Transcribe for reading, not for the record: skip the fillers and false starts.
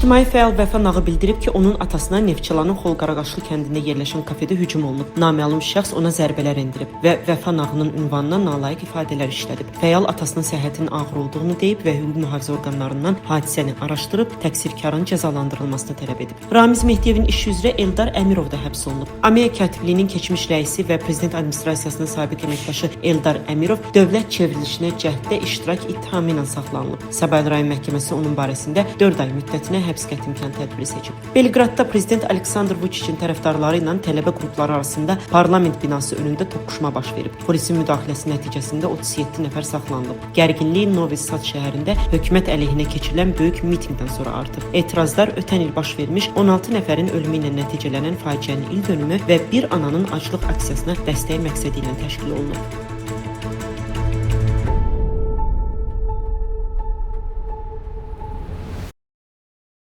İctimai fəal Vəfa Nağı bildirib ki, onun atasına Neftçalanın Xolqaraqaşlı kəndində yerləşən kafedə hücum olunub. Naməlum şəxs ona zərbələr endirib və Vəfa Nağının ünvanına nalayiq ifadələr işlədib. Fəal atasının səhhətinin ağır olduğunu deyib və hüquq mühafizə orqanlarından hadisəni araşdırıb təqsirkarın cəzalandırılmasını tələb edib. Ramiz Mehdiyevin işi üzrə Eldar Əmirov da həbs olunub. AMEA katibliyinin keçmiş rəisi və prezident administrasiyasının sabiq əməkdaşı Eldar Əmirov dövlət çevrilişinə cəhddə iştirak ittihamı ilə saxlanılıb. Səbail rayon məhkəməsi onun barəsində 4 ay müddətinə həbs qəti imkan tədbiri seçib. Belqradda prezident Aleksandr Vučićin tərəfdarları ilə tələbə qrupları arasında parlament binası önündə toqquşma baş verib. Polisin müdaxiləsi nəticəsində 37 nəfər saxlanılıb. Gərginlik Novi Sad şəhərində hökumət əleyhinə keçirilən böyük mitinqdən sonra artıb. Etirazlar ötən il baş vermiş 16 nəfərin ölümü ilə nəticələnən faciənin ildönümü və bir ananın aclıq aksiyasına dəstək məqsədi ilə təşkil olunub.